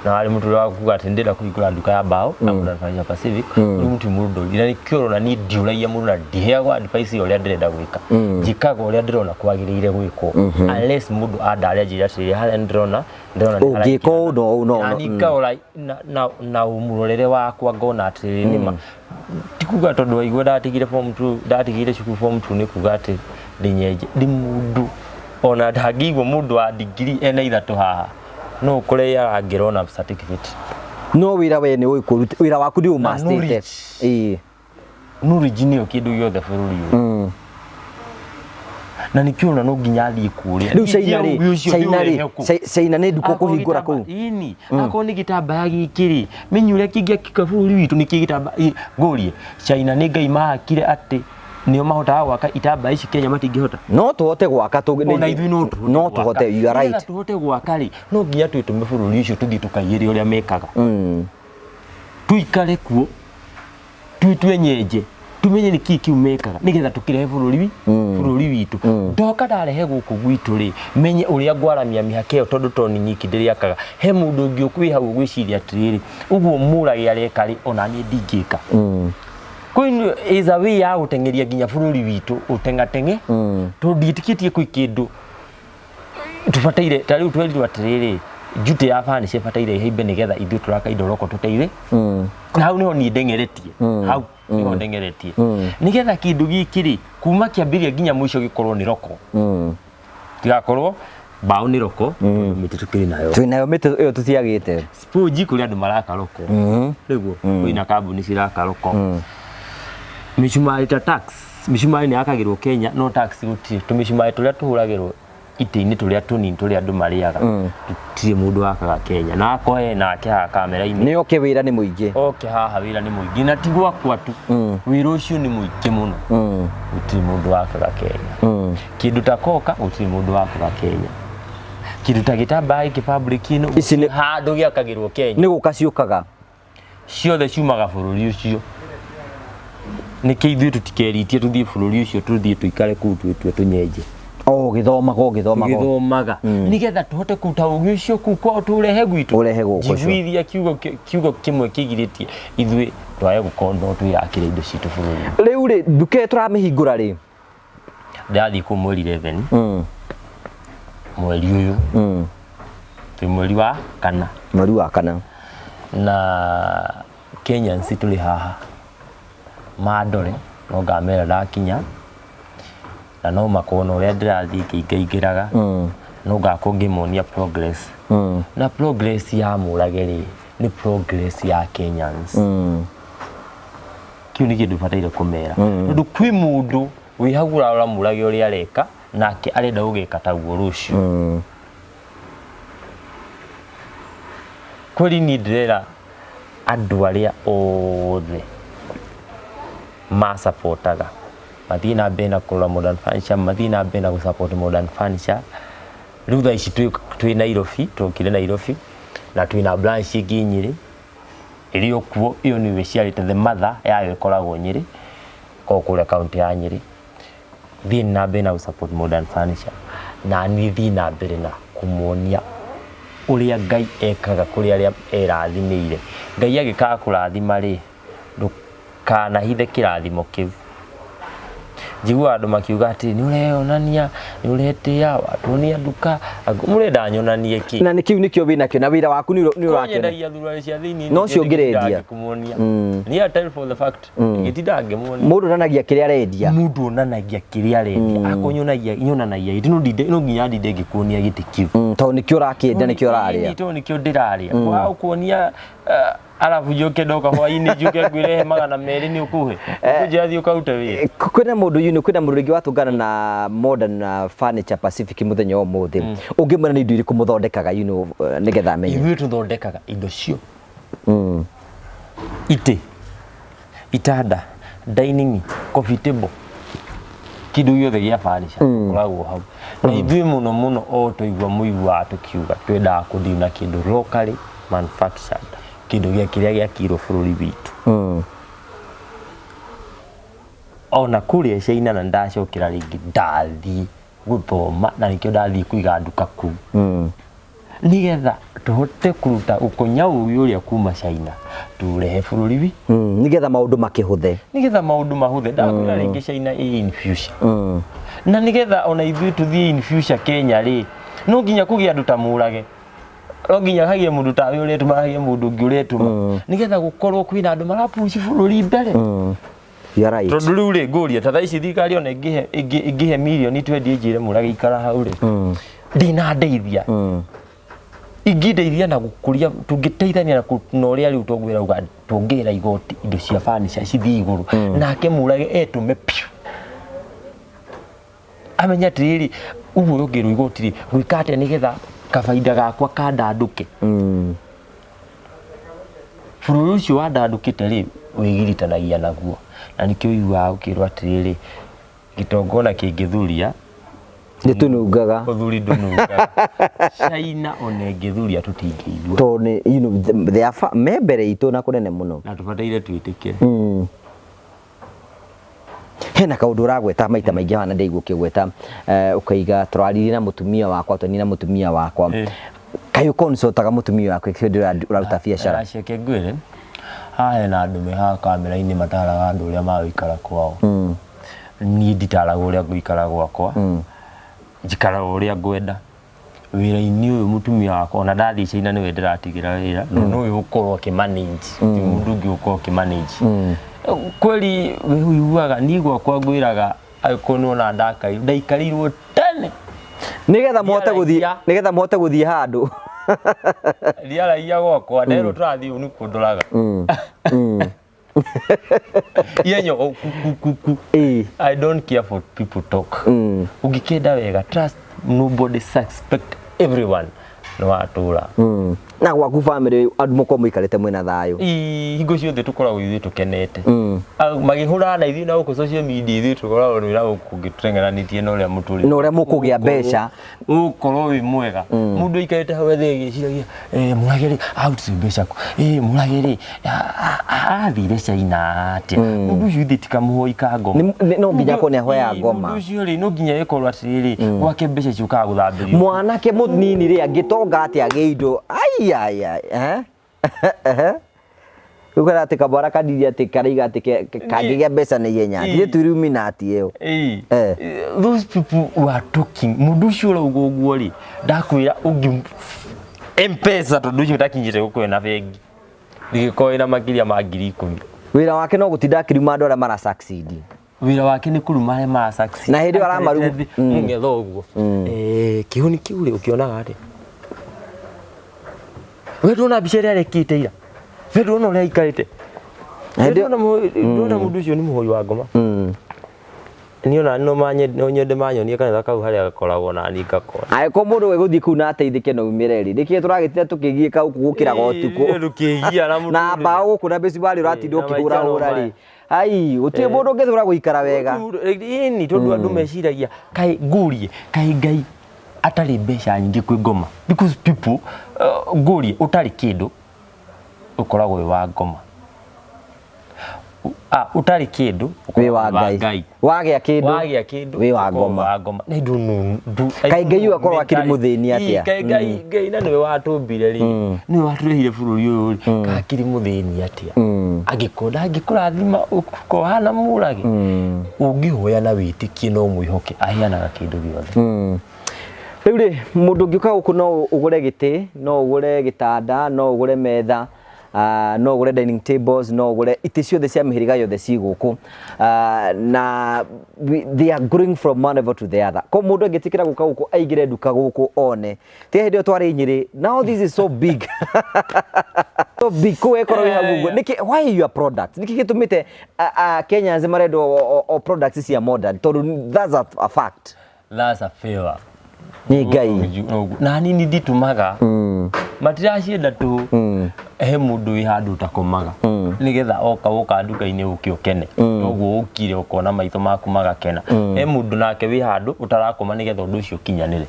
na warĩ mũtũrĩre wa kuga atĩ ndĩrenda kũhingũra nduka ya mbaũ ya Modern Furniture Pacific. Rĩu gũtirĩ mũndũ ndoririe, na nĩkĩo ũrona niĩ ndiũragia mũndũ na ndiheagwo advice ya ũrĩa ndĩrenda gwĩka. Njĩkaga ũrĩa ndĩrona kwagĩrĩire gwĩkwo, unless mũndũ andare anjĩre atĩrĩrĩ, harĩa ndĩrona nĩ Ũngĩka ũũ no ũũ no na no. niĩ ngarora na mũrorere wakwa, ngona atĩrĩrĩ, nĩma ti kuga tondũ waigua ndatigire form 2, ndatigire cukuru form 2, nĩ kuga atĩ ndĩnyenje ndĩ mũndũ. Ona ndangĩigua mũndũ wa digiri ena 3 haha, no ũkore arangĩra ona certificate. No wĩra we nĩ ũĩ kũruta wĩra waku, nĩ ũmastĩte. Knowledge. Knowledge nĩyo kĩndũ gĩothe bũrũri ũyũ, na nĩkĩo ona no nginya athiĩ kũrĩa. Rĩu China rĩ, Ũgĩ ũcio China rĩ, ndĩũrehe kũ? China nĩ nduka Akorwo ũkũhingũra kũu? Ĩni, akorwo nĩ gĩtambaya gĩkĩ rĩ, menya ũrĩa kĩngĩakĩka bũrũri witũ nĩkĩ gĩtambaya. Ngũrie, China nĩ Ngai mahakire atĩ nĩo mahotaga gwaka itambaya ici, Kenya matingĩhota? No tũhote gwaka Ona ithuĩ no tũhote no gwaka. tũhote, you are Nĩgetha right. Tũhote gwaka rĩ, no nginya twĩtũme bũrũri ũcio, tũthiĩ tũkaiyĩre ũrĩa mekaga, tuikare kuo, twĩtue nyenje, tumenye nĩ kĩĩ kĩu mekaga, nĩgetha tũkĩrehe bũrũri witũ. Ndoka ndarehe gũkũ gwitũ rĩ, menye ũrĩa ngwaramia mĩhaka ĩyo, tondũ to ni nyiki ndĩrĩakaga, he mũndũ ũngĩ ũkwĩ hau ũgwĩciria atĩrĩrĩ, ũguo mũrage areka rĩ, ona niĩ ndingĩka. Kwĩ is a way ya gũteng'eria nginya bũrũri witũ ũteng'ateng'e, tondũ ndiĩtĩkĩtie kwĩ kĩndũ tũbataire ta rĩu twerirwo atĩrĩrĩ, duty ya furniture ĩbataire ĩhaimbe nĩgetha ithuĩ tũraka indo roko tũteithie. Na hau niho niĩ ndeng'eretie, hau niho ndeng'eretie, nĩgetha kĩndũ gĩkĩ rĩ, kuma kĩambĩrĩria nginya mũico gĩkorwo nĩ roko, tigakorwo mbaũ nĩ roko, tondũ mĩtĩ tũkĩrĩ nayo. Twĩnayo mĩtĩ ĩyo, tũtiagĩte. Sponge kũrĩ andũ maraka roko rĩguo, kwĩna kambuni ciraka roko. Mĩcumarĩ ta tax, mĩcumarĩ nĩ yakagĩrwo Kenya, no tax gũtirĩ. Tũmĩcumarĩ tũrĩa tũhũragĩrwo itĩ-inĩ, tũrĩa tũnini tũrĩa andũ marĩaga, tũtirĩ mũndũ wakaga Kenya. Na akorwo he nake haha kamera-inĩ, Nĩ oke, wĩra nĩ mũingĩ. Oke haha, wĩra nĩ mũingĩ, na ti gwakwa tu, wĩra ũcio nĩ mũingĩ mũno. Gũtirĩ mũndũ wakaga Kenya kĩndũ ta koka, gũtirĩ mũndũ wakaga Kenya kĩndũ ta gĩtambaya gĩkĩ, fabric ĩno. Ici Handũ gĩakagĩrwo Kenya. Nĩ gũka ciũkaga. Ciothe ciumaga bũrũri ũcio. Nĩkĩ ithuĩ tũtikeritie tũthiĩ bũrũri ũcio, tũthiĩ tũikare kũu, twĩtue tũnyenje? O ũgĩthomaga ũgĩthomaga. Tũgĩthomaga nĩgetha tũhote kũruta ũgĩ ũcio kũu kwao tũrehe gwitũ. Ũrehe gũkũ ũcio. Njiguithia kiugo kĩmwe kĩgirĩtie ithuĩ twage gũkorwo no twĩyakĩre indo citũ bũrũri. Rĩu rĩ, nduka ĩyo tũramĩhingũra rĩ? Ndĩrathiĩ kũu mweri 11. Mweri ũyũ. Twĩ mweri wa kana. Mweri wa kana. Na Kenyans tũrĩ haha mandore no ngamera ndakinya na no makuona ũrĩa ndĩrathiĩ ngĩingaingĩraga no ngakorwo ngĩmonia progress na progress ya Mũrage rĩ nĩ progress ya Kenyans. Kĩu nĩ kĩndũ bataire kũmera tondũ kwĩ mũndũ wĩ hau ũrarora Mũrage ũrĩa areka nake arenda gũgeka taguo rũciũ. Kweli niĩ ndĩrera andũ arĩa othe masapotaga mathiĩ na mbere na kũrora Modern Furniture, mathiĩ na mbere na gũsupport Modern Furniture. Rĩu thaa ici twĩ Nairobi, twokire Nairobi na twĩna branch ĩngĩ Nyĩrĩ ĩrĩ o kuo, ĩyo nĩyo ĩciarĩte the mother yayo ĩkoragwo Nyĩrĩ, ĩkoragwo kũrĩa kaũntĩ ya Nyĩrĩ. Thiĩ na mbere na gũsupport Modern Furniture na niĩ thiĩ na mbere na kũmonia ũrĩa Ngai ekaga kũrĩ arĩa erathimĩire. Ngai agĩkaga kũrathima rĩ, ndũkanahithe kĩrathimo kĩu. Njiguaga andũ makiuga atĩ nĩ ũreyonania, nĩ ũretĩa, watuonia nduka, mũrenda nyonanie kĩ? Na nĩ kĩu nĩkĩo wĩnakĩo na wĩra waku nĩ ũrakĩona. Nyendagia thuruarĩ cia thĩinĩ. No cio ũngĩrendia. Kũmuonia. Niĩ I tell for the fact, ngĩtinda ngĩmuonia. Mũndũ onanagia kĩrĩa arendia. Mũndũ onanagia kĩrĩa arendia. Akorwo nyonagia nyonanagia gĩtĩ no nginya ndinde ngĩkuonia gĩtĩ kĩu. Tondũ nĩkĩo ũrakĩendia nĩkĩo ũrarĩa. Tondũ nĩkĩo ndĩrarĩa. Kwaga gũkuonia arabu njoke ndoka hwainĩ njuke ngwĩre he 200 nĩ ũkũhe. Ũkũnjĩra thiĩ ũkarute wĩra. Kwĩna mũndũ you know, kwĩna mũndũ rĩngĩ watũngana na Modern Furniture Pacific mũthenya wa ũmũthĩ. Ũngĩmwĩra nĩ indo irĩkũ mũthondekaga you know, nĩgetha amenye. Ithuĩ tũthondekaga indo cio. Itĩ, itanda, dining, coffee table, kĩndũ gĩothe gĩa furniture gĩkoragwo hau. Na ithuĩ mũno mũno o twaigua mũiguaga tũkiuga twendaga kũdeal na kĩndũ locally manufactured, kĩndũ gĩa kĩrĩa gĩakirwo bũrũri witũ. Ona kũrĩa China na ndacokera rĩngĩ ndathiĩ gũthoma na nĩkĩo ndathiĩ kũiga nduka kũu. Nĩgetha tũhote kũruta ũkonya ũgĩ ũrĩa kuma China tũrehe bũrũri wi. Nĩgetha maũndũ makĩhũthe. Nĩgetha maũndũ mahũthe. Ndakwĩra rĩngĩ China ĩ in future. Na nĩgetha ona ithuĩ tũthiĩ in future Kenya rĩ, no nginya kũgĩe andũ ta Mũrage. No nginya hagĩe mũndũ tawe ũretũma, hagĩe mũndũ ũngĩ ũretũma. Nĩgetha gũkorwo kwĩna andũ marapush bũrũri mbere. You are right. Tondũ rĩu rĩ ngũria ta thaa ici thirikari ona ĩngĩhe mirioni 20 ĩnjĩre Mũrage ikara hau rĩ. Ndinandeithia. Ingĩndeithia na gũkũria tũngĩteithania na ũrĩa rĩu tũngwĩra uga tuongerera igoti indo cia furniture cithiĩ igũrũ. Nake Mũrage etũme piũ. Amenye atĩrĩrĩ, ũguo yongererwo igoti rĩ, gwĩka atĩa nĩgetha kabaida gakwa kandandũke. Bũrũri ũcio wandandũkĩte rĩ, wĩgiritanagia naguo. Na nĩkĩo ũiguaga ũkĩrwo atĩrĩrĩ, gĩtongona kĩngĩthuria nĩtũnungaga. Ũthuri ndũnungaga. China ona ĩngĩthuria tũtingĩigua. Tondũ nĩ, you know, they are me mbere itũ na kũnene mũno. Na tũbataire twĩtĩkĩre. Hena kaũndũ ũragweta maita maingĩ haha na ndaigua ũkĩgweta, ũkaiga tũraririe na mũtumia wakwa, twanirie na mũtumia wakwa. Kaĩ ũconsultaga mũtumia waku hĩndĩ ĩrĩa ũraruta biacara? Reke ngwĩre, haha hena andũ me haha kamera-inĩ mataraga andũ ũrĩa magũikara kwao. Niĩ nditaraga ũrĩa ngũikara gwakwa. Njikaraga ũrĩa ngwenda. Wĩra-inĩ ũyũ mũtumia wakwa ona ndathiĩ China nĩwe ndĩratigĩra wĩra, no nĩwe ũgũkorwo akĩmanage, ti mũndũ ũngĩ ũgũkorwo akĩmanage. Kweli we ũiguaga niĩ gwakwa ngwĩraga angĩkorwo nĩwona ndakairwo, ndaikarĩirwo tene. Nĩgetha mũhote gũthiĩ, nĩgetha mũhote gũthiĩ handũ. Ndiaragia gwakwa, nderwo tũrathiĩ ũũ nĩkuo ndoraga. Yenyo ku ku ku. I don't care for people talk. Ũngĩkĩenda wega, trust nobody, suspect everyone. Nĩ watũra. Na gwaku family andũ mũkorwo mũikarĩte mwĩna thayũ. Ii, hingo ciothe tũkoragwo ithuĩ tũkenete. Magĩhũra na ithuĩ na gũkũ social media, ithuĩ tũkoragwo wĩra gũkũ ũngĩ tũteng'eranĩtie na ũrĩa mũtũrĩre Na ũrĩa mũkũgĩa mbeca. Ũgũkorwo wĩ mwega. Mũndũ aikarĩte hau ethe agĩciragia, "Mũrage rĩ arutire mbeca kũ? Mũrage rĩ arathire China atĩa?" Mũndũ ũcio ithuĩ ti kamũhoi ka ngoma. No nginya akorwo nĩ ahoya ngoma. Mũndũ ũcio rĩ, no nginya ĩkorwo atĩrĩrĩ, gwake mbeca ciũkaga gũthambĩrio. Mwanake mũnini rĩ, angĩtonga atĩa agĩe indo, ai ai ai, eh eh, rĩu kara atĩ kamwana kanini atĩ karaiga atĩ kangĩgĩa mbeca na ihenya, ndirĩ tu Illuminati ĩyo. Ĩĩ. Those people who are talking, mũndũ ũcio ũrauga ũguo rĩ, ndakwĩra ũngĩ Mpesa, tondũ ũcio ũtakinyĩte gũkorwo na bengi ndĩgĩkorwo ĩna makĩria ma 10,000. Wĩra wake no gũtinda akĩruma andũ arĩa mara succeed. Wĩra wake nĩ kũruma arĩa mara succeed. Na hĩndĩ ĩyo aramaruma. Mũng'etho ũguo. Kĩhuni kĩu rĩ, ũkĩonaga atĩa? We ndwona mbica ĩrĩa arekĩte ira? We ndwona ũrĩa aikarĩte? Na hĩndĩ ĩyo- Ndwona mũndũ ũcio nĩ mũhoi wa ngoma? Niĩ ona no nyende manyonie kanitha kau harĩa gakoragwo na niĩ ngakona. Angĩkorwo mũndũ egũthiĩ kũu na ateithĩke na umĩre rĩ, nĩkĩĩ tũragĩtinda tũkĩgiĩka gũkũ gũkĩraga ũtukũ? Ndũkĩgia na Na mbaũ gũkũ na mĩcumarĩ ũratinda Na maikaro ũkĩhũrahũra rĩ, maya. Ai, gũtirĩ mũndũ ũngĩthũra gũikara wega. Ĩni, tondũ andũ meciragia kaĩ ngũrie kaĩ Ngai atarĩ mbeca nyingĩ kwĩ ngoma, because people, ngũrie, ũtarĩ kĩndũ ũkoragwo wĩ wa ngoma. Ũtarĩ kĩndũ Wĩ ũkoragwo wa Ngai. Wagĩa kĩndũ wagĩa kĩndũ wĩ wa ũkoragwo ngoma. wa ngoma. Nĩ ndũ Kaĩ Ngai ũyũ akorwo akĩrĩ mũthĩni atĩa? Kaĩ Ngai na nĩwe watũmbire rĩ, nĩwe watũrehire bũrũri ũyũ rĩ, kaĩ akĩrĩ mũthĩni atĩa? Angĩkorwo ndangĩkũrathima ũkorwo hana mũrage, ũngĩhoya na wĩtĩkie no mwĩhoke, aheanaga kĩndũ gĩothe. Rĩu rĩ, mũndũ ũngĩũka gũkũ no ũgũre gĩtĩ, no ũgũre gĩtanda, no ũgũre metha, no ũgũre dining tables, no ũgũre itĩ ciothe cia mĩhĩrĩga yothe ci gũkũ. Na they are growing from one level to the other. Ko mũndũ angĩtĩkĩra gũka gũkũ aingĩre nduka gũkũ one. Tiga hĩndĩ ĩyo twarĩ Nyĩrĩ. Now this is so big. So big kũu ĩkorwo ĩ hau ũguo. Nĩkĩ, why your products? Nĩkĩ gĩtũmĩte Kenyans marendwo o products cia modern? Tondũ that's a fact. That's a favor. Nĩ Ngai. Na nini nditũmaga matiracienda tũ he mũndũ wĩ handũ ũtakomaga, nĩgetha oka woka nduka-inĩ ũke ũkene toguo ũkire ũkona maitho maku magakena. He mũndũ nake wĩ handũ ũtarakoma nĩgetha ũndũ ũcio ũkinyanĩre,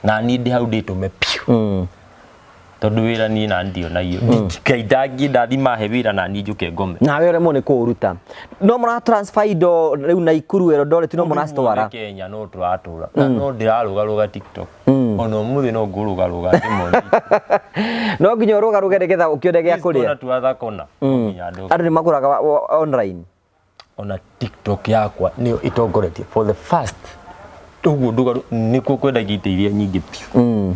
na niĩ ndĩ hau ndĩtũme piũ, tondũ wĩra niĩ na ndionagio Ngai ndangĩndathima he wĩra na niĩ njũke ngome. Nawe ũremwo nĩ kũũruta, no mũra transfer indo rĩu Naikuru, Eldoret, no mũracitwara. Kenya no tũratũra na no ndĩrarũgarũga TikTok, ona ũmũthĩ no ngũrũgarũga ngĩmonia. No nginya ũrũgarũge nĩgetha ũkĩone gĩa kũrĩa. Kona tu other corner, no nginya ndũge. Andũ nĩ magũraga online. Ona TikTok yakwa nĩyo ĩtongoretie for the first ũguo nduga nĩkuo kwendagia itĩ iria nyingĩ biũ.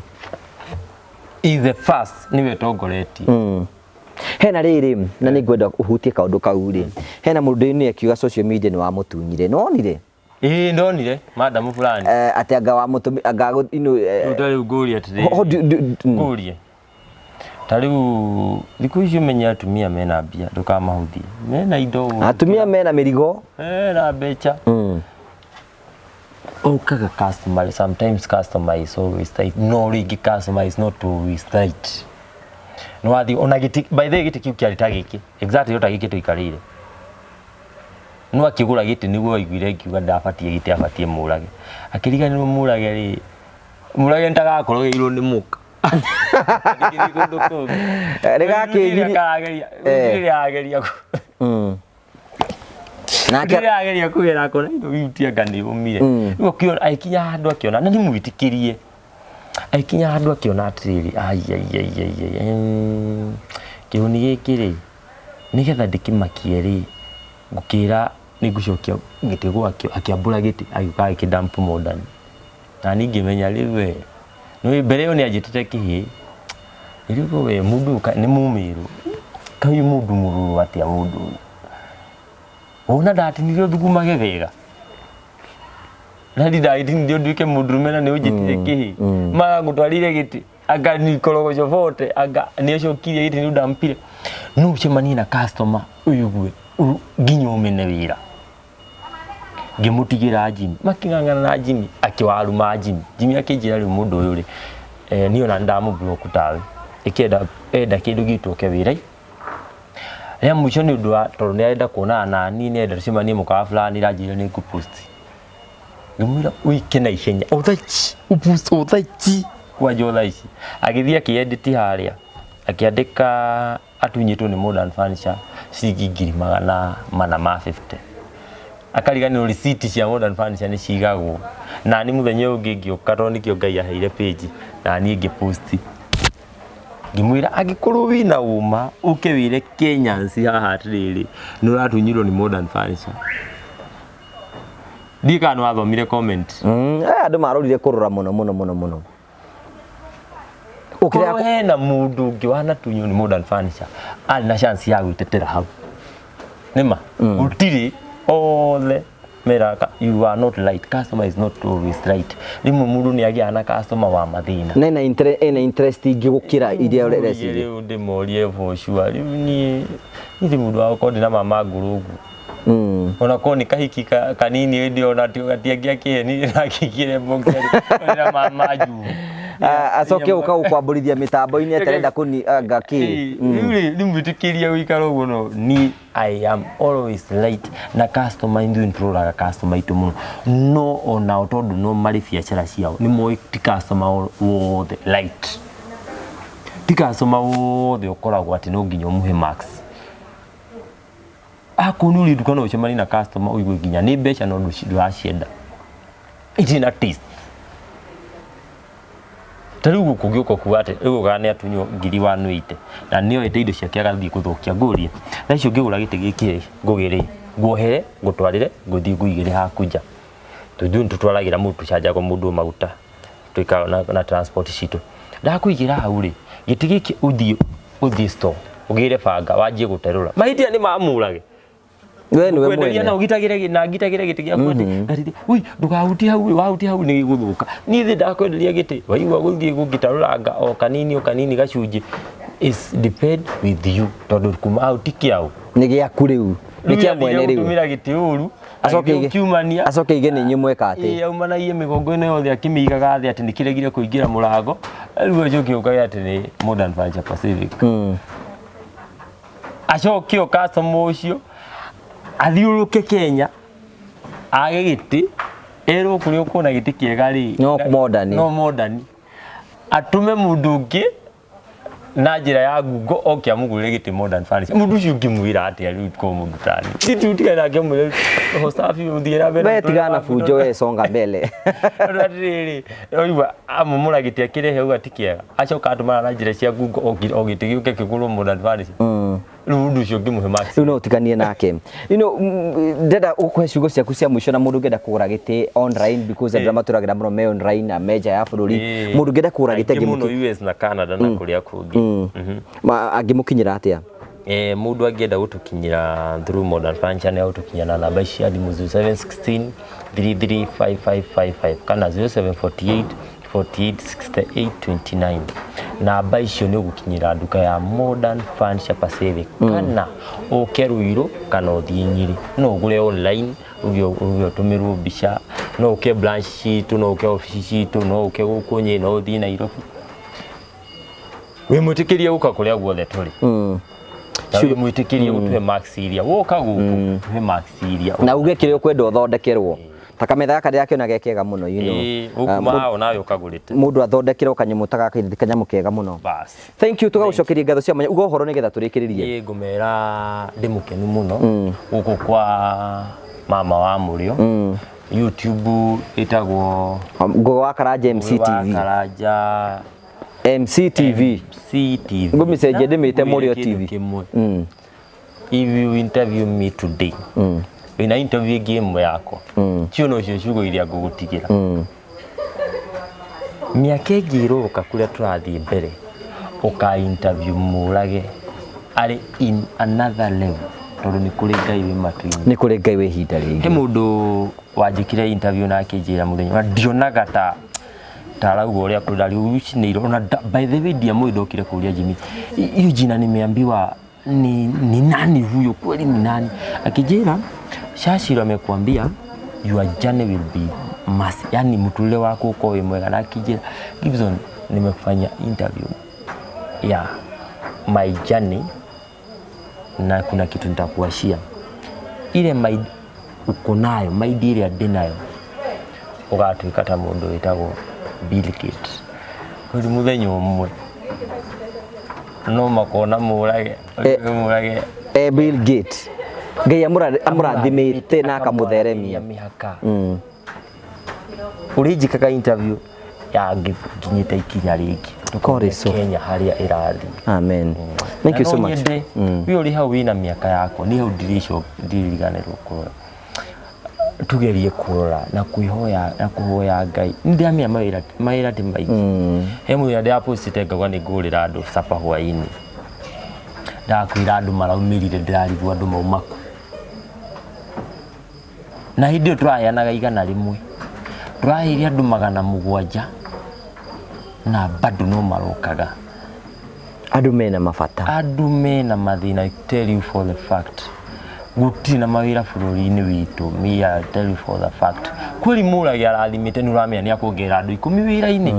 I the first nĩwe ĩtongoretie. Hena rĩrĩ, na nĩ ngwenda ũhutie kaũndũ kau rĩ, hena mũndũ nĩ akiuga social media nĩ wamũtunyire, nĩ wonire? Ĩĩ, ndonire madamu fulani. Atĩ anga wamũtũmi anga Rĩu ta rĩu ngũrie atĩrĩrĩ, ngũrie ta rĩu thikũ ici ũmenye atumia mena mbia, ndũkamahũthie, mena indo ũru. Atumia mena mĩrigo. Mena mbeca. Ũkaga customer, sometimes customer is always right, no rĩngĩ customer is not always right. Nĩ wathiĩ ona gĩtĩ, by the way, gĩtĩ kĩu kĩarĩ ta gĩkĩ, exactly o ta gĩkĩ tũikarĩire, no akĩgũra gĩtĩ nĩguo aiguire ngiuga ndabatiĩ gĩtĩ, abatiĩ mũrage, akĩriganĩrwo mũrage rĩ, mũrage nĩtagakorogeirwo nĩ mũka. Ndingĩthiĩ kũndũ kũngĩ. Rĩgakĩgiria- Karageria rĩrĩa ageria Nake rĩrĩa ageria kũgera akona indo iu anga nĩ ũmire. Rĩu akĩona agĩkinya handũ akĩona na nĩ mwĩtĩkĩrie, agĩkinya handũ akĩona atĩrĩrĩ, ai ai ai ai ai, kĩhuni gĩkĩ rĩ, nĩgetha ndĩkĩmakie rĩ, ngũkĩra nĩ ngũcokia gĩtĩ gwakĩo. Akĩambũra gĩtĩ, agĩũka agĩkĩdump modern, na niĩ ngĩmenya rĩu we nĩ mbere ĩyo nĩ anjĩtĩte kĩhĩ. Rĩu we mũndũ ũyũ nĩ mũmĩrũ kaĩ, mũndũ mũrũrũ atĩa mũndũ ũyũ, wona ndatinirio thugumage wega na ndindagĩtinirio nduĩke mũndũrũme, na nĩ ũnjĩtire kĩhĩ, mara ngũtwarire gĩtĩ anga nikorogoco bote, anga nĩ acokirie gĩtĩ nĩ ũndampire. No ũcemanie na customer ũigue nginya ũmene wĩra. Ngĩmũtigĩra Jimmy, makĩng'ang'ana na Jimmy, akĩwaruma Jimmy. Jimmy akĩnjĩra rĩu mũndũ ũyũ rĩ, Niĩ ona ndamũ-block tawe ĩkĩenda enda kĩndũ gitũ ũke wĩra rĩa mũico nĩ ũndũ wa tondũ nĩ arenda kuonana na niĩ, nĩ arenda tũcemanie mũkawa fulani, ranjĩrire nĩ ngũ-post. Ngĩmwĩra ũike na ihenya o thaa ici, ũ-post o thaa ici, kwanja o thaa ici. Agĩthiĩ akĩ-edit harĩa akĩandĩka atunyĩtwo nĩ Modern Furniture ciringi 450,000. Akariganĩrwo receipt cia Modern Furniture nĩ cigagwo. Na niĩ mũthenya ũyũ ũngĩ ngĩũka tondũ nĩkĩo Ngai aheire page, na niĩ ngĩ-post. Ngĩmwĩra angĩkorwo wĩna ũma ũke wĩre Kenyans haha atĩrĩrĩ, nĩ ũratunyirwo nĩ Modern Furniture. Ndiũĩ kana nĩ wathomire comment. Andũ marorire kũrora mũno mũno mũno mũno. Ũkĩrega Korwo hena mũndũ ũngĩ wanatunywo nĩ Modern Furniture arĩ na chance ya gwĩtetera hau. Nĩma gũtirĩ, othe meraga you are not right, customer is not always right. Rĩmwe mũndũ nĩ agĩaga na customer wa mathĩna. Na ena interest, ena interest ingĩ gũkĩra iria ũreciria. Rĩu ndĩmorie for sure. Rĩu niĩ niĩ mũndũ wa gũkorwo ndĩna mama ngũrũ ũguo. Ona korwo nĩ kahiki kanini hĩndĩ ona gatiangĩakĩhenire na kĩingĩre boxer na mama njuu. Acoke ũka gũkwambũrithia mĩtambo-inĩ atarenda kũni anga kĩ. Rĩu rĩ ndimwĩtĩkĩria gũikara ũguo, no ni I am always right na customer, ithuĩ nĩtũroraga customer aitũ mũno, no onao tondũ no marĩ biacara ciao nĩ moĩ ti customer wothe right, ti customer wothe ũkoragwo atĩ no nginya ũmũhe max. Akorwo nĩ ũrĩ nduka no ũcemanie na customer ũigue nginya nĩ mbeca no ndũracienda, itirĩ na taste. Ta rĩu gũkũ ũngĩũka kuga atĩ rĩu ũgaga nĩ atunywo 180,000 na nĩ oete indo ciake agathiĩ gũthũkia, ngũrie thaa ici ũngĩgũra gĩtĩ gĩkĩ rĩ, ngũgĩre nguohere ngũtwarĩre ngũthiĩ ngũigĩre haku nja, tondũ ithuĩ nĩtũtwaragĩra mũndũ, tũcanjagwo mũndũ maguta, twĩkaga na transport citũ. Ndakũigĩra hau rĩ, gĩtĩ gĩkĩ ũthiĩ store ũgĩre banga wanjie gũterũra, mahĩtia nĩ mamũrage. We nĩwe kwenderia na mwene. Ũgitagĩre na ngitagĩre gĩtĩ gĩaku atĩ ngatithie ui ndũkahutie hau, wahutia hau nĩ gĩgũthũka. Niĩ thĩ ndakwenderia gĩtĩ waigua gũthiĩ gũgĩtarũranga o kanini o kanini gacunjĩ is depend with you, tondũ kuma hau ti kĩao. Nĩ gĩaku rĩu. Nĩ kĩa mwene rĩu. Gũtũmĩra gĩtĩ ũru. Acoke agĩthiĩ gũkiumania. Acoke aige nĩ inyuĩ mweka atĩ. Ĩĩ, aumanagie mĩgongo ĩno yothe akĩmĩigaga thĩ atĩ nĩkĩregire kũingĩra mũrango, rĩu acoke ũkage atĩ nĩ Modern Furniture Pacific. Acoke o customer ũcio athiũrũke Kenya age gĩtĩ, erwo kũrĩa ũkuona gĩtĩ kĩega rĩ No Modern. No Modern, atũme mũndũ ũngĩ na njĩra ya Google oke amũgũrĩre gĩtĩ Modern Furniture. Mũndũ ũcio ũngĩmwĩra atĩa rĩu ko mũndũ tani titu tigane nake, ũmwĩre roho safi ũthiĩ na mbere. We tigana na bunjo, we songa mbele. Tondũ atĩrĩrĩ, oigua amomora gĩtĩ akĩrehe auga ti kĩega, acoka atũmana na njĩra cia Google o gĩtĩ gĩũke kĩgũrwo Modern Furniture. Rĩu mũndũ ũcio ũngĩmũhe marks? Rĩu no ũtiganie nake. Ndĩrenda gũkũhe ciugo ciaku cia mũico na mũndũ ũngĩenda kũgũra gĩtĩ online, because andũ arĩa matũragĩra mũno me online na me nja ya bũrũri. Mũndũ ũngĩenda kũgũra gĩtĩ Aingĩ mũno US na Canada na kũrĩa kũngĩ. Angĩmũkinyĩra atĩa? Mũndũ angĩenda gũtũkinyĩra through Modern Furniture nĩ agũtũkinyĩra na namba ici cia thimũ, 0716 335555 kana 0748 48 68 29. Namba icio nĩ ũgũkinyĩra nduka ya Modern Furniture Pacific, kana ũke Ruiru kana ũthiĩ Nyĩrĩ. No ũgũre online, uge ũtũmĩrwo mbica, no ũke branch citũ, no ũke obici citũ, no ũke gũkũ Nyĩrĩ, no ũthiĩ Nairobi. Wĩ mwĩtĩkĩrie gũka kũrĩa guothe tũrĩ. Na wĩ mwĩtĩkĩrie gũtũhe marks iria woka gũkũ, tũhe marks iria Na uge kĩrĩa ũkwenda ũthondekerwo. Ta kametha gaka ndĩrakĩona ge kega mũno. Ĩĩ, ũkuma hao nawe ũkagũrĩte. Mũndũ athondekerwo kanyamũ ta gaka nĩ kanyamũ kega mũno. Bas. Thank you, tũgagũcokeria ngatho cia mwanya. Uga ũhoro nĩgetha tũrĩkĩrĩrie. Niĩ ngũmera ndĩ mũkenu mũno gũkũ kwa mama wa mũrĩo. YouTube ĩtagwo Ngũgĩ wa Karanja MC Ngũgĩ wa TV. Karanja MCTV. CTV. Ngũmĩcenjia ndĩmĩte Na Mũrĩo ngwĩre kĩndũ TV. kĩmwe. If you interview me today, wĩna interview ĩngĩ ĩmwe yakwa, cio nocio ciugo iria ngũgũtigĩra. Mĩaka ĩngĩ ĩroka kũrĩa tũrathiĩ mbere, ũka interview Mũrage arĩ in another level, tondũ nĩ kũrĩ Ngai wĩ matu-inĩ. Nĩ kũrĩ Ngai wĩ ihinda rĩngĩ. He mũndũ wanjĩkire interview na akĩnjĩra mũthenya na ndionaga ta arauga ũrĩa kũrĩ ndari ucinĩirwo ona by the way ndiamũĩ, ndokire kũria Jimmy, hiyo jina nimeambiwa ni nani huyo kweli ni nani? Akijira Shashiro amekuambia your journey will be massive, yani mũtũrĩre waku ũkorwo wĩ mwega, na akijira Gibson Nimefanya interview ya my journey na kuna kitu nitakuashia ile mind uko nayo, mind ĩrĩa ndĩ nayo, ũgatuĩka ta mũndũ wĩtagwo Bill Gates. Rĩu mũthenya ũmwe no makona mũrage mũrage. Bill Gates Ngai amũrathimĩte na akamũtheremia. Mĩhaka ũrĩnjĩkaga interview ya nginyĩte ikinya rĩngĩ. God is so Kenya harĩa ĩrathiĩ. Amen, thank you so much. We ũrĩ hau wĩna mĩaka yakwa niĩ hau ndiririganĩrwo kũrora, tugerie kũrora na kwĩhoya na kũhoya Ngai. Nĩ ndĩramenya mawĩra, mawĩra ti maingĩ. He mũthenya ndĩrapostĩte ngauga nĩ ngũgũrĩra andũ capa hwaĩ-inĩ, ndakwĩra andũ maraumĩrire, ndĩrarigwo andũ mauma kũ, na hĩndĩ ĩyo tũraheanaga 100, tũraheire andũ 700 na bado no marokaga. Andũ mena mabata. Andũ mena mathĩna. I tell you for the fact, gũtirĩ na mawĩra bũrũri-inĩ witũ. Me, I tell you for the fact, kweli mũrage arathimĩte, nĩ ũramenya nĩ akuongerera andũ 10 wĩra-inĩ,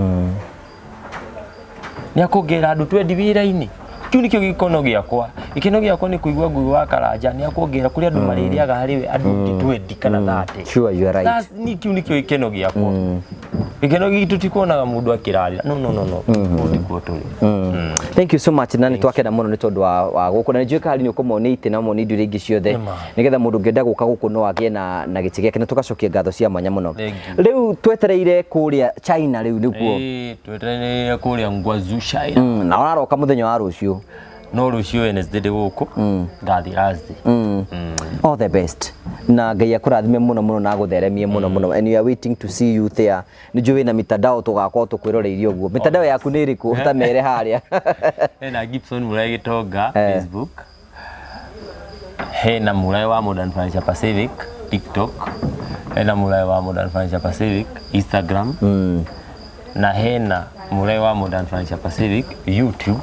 nĩ akuongerera andũ 20 wĩra-inĩ. Kĩu nĩkĩo gĩkono gĩakwa. Gĩkeno gĩakwa nĩ kũigua ngui wa Karanja nĩ akuongerera kũrĩ andũ marĩrĩaga harĩ we andũ ũngĩ 20 kana 30. Sure, you are right. That's- ni kĩu nĩkĩo gĩkeno gĩakwa. Gĩkeno gitũ ti kuonaga mũndũ akĩrarĩra. No, no, no, no, kũu tikuo tũrĩ. Thank you so much, na nĩ twakena mũno nĩ tondũ wa gũkũ, na nĩ njũĩ kari nĩ ũkũmonia itĩ na monia indo iria ingĩ ciothe, Nĩma. nĩgetha mũndũ ũngĩenda gũka gũkũ no agĩe na gĩtĩ gĩake, na tũgacokia ngatho cia mwanya mũno. Thank you. Rĩu twetereire kũrĩa China rĩu nĩguo. Ĩĩ, twetereire kũrĩa Guangzhou, China. Na ũraroka mũthenya wa rũciũ. No rũciũ Wednesday ndĩ gũkũ, ngathiĩ Thursday. All the best, na Ngai akũrathime mũno mũno na agũtheremie mũno mũno, and we are waiting to see you there. Nĩ njũĩ wĩna mitandao, tũgakorwo tũkwĩroreirie ũguo. Mitandao yaku nĩ ĩrĩkũ? Ta mere harĩa. Hena Gibson Mũrae Gĩtonga Facebook, hena Mũrae wa Modern Furniture Pacific TikTok, hena Mũrae wa Modern Furniture Pacific Instagram, na hena Mũrae wa Modern Furniture Pacific YouTube.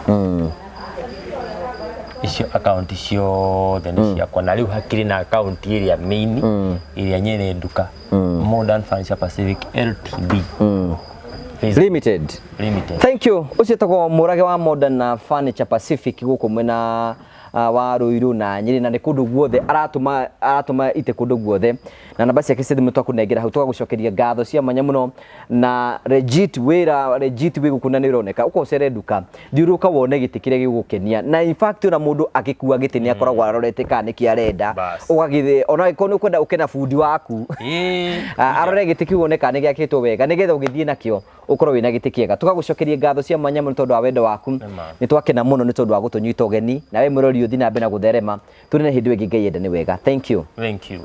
Icio akaunti ciothe nĩ ciakwa, na rĩu hakĩrĩ na akaunti ĩrĩa main, ĩrĩa nyene nduka, Modern Furniture Pacific Ltd Facebook. Limited. Limited. Thank you. Ũcio tagwo Mũrage wa Modern na Furniture Pacific gũkũ mwena wa Ruiru na Nyĩrĩ, na nĩ kũndũ guothe aratũma itĩ kũndũ guothe, na namba ciake cia thimũ twakũnengera hau. Tũgagũcokeria ngatho cia mwanya mũno, na legit wĩra, legit wĩ gũkũ, na nĩ ũroneka ũka ũcere nduka, thiũrũrũka wone gĩtĩ kĩrĩa gĩgũkenia. Na in fact ona mũndũ agĩkua gĩtĩ nĩ akoragwo arorete kana nĩkĩ arenda. Bas. Ũgagĩthĩ ona angĩkorwo nĩ ũkwenda ũke na bundi waku, arore gĩtĩ kĩu one kana nĩ gĩakĩtwo wega, nĩgetha ũgĩthiĩ nakĩo ũkorwo wĩna gĩtĩ kĩega. Tũgagũcokeria ngatho cia mwanya mũno tondũ wa wendo waku. Nĩma. Nĩ twakena mũno nĩ tondũ wa gũtũnyita ũgeni, na we mũrori ũthiĩ na mbere na gũtherema. Tũrĩ na hĩndĩ ĩyo ĩngĩ Ngai enda nĩ wega. Thank you. Thank you.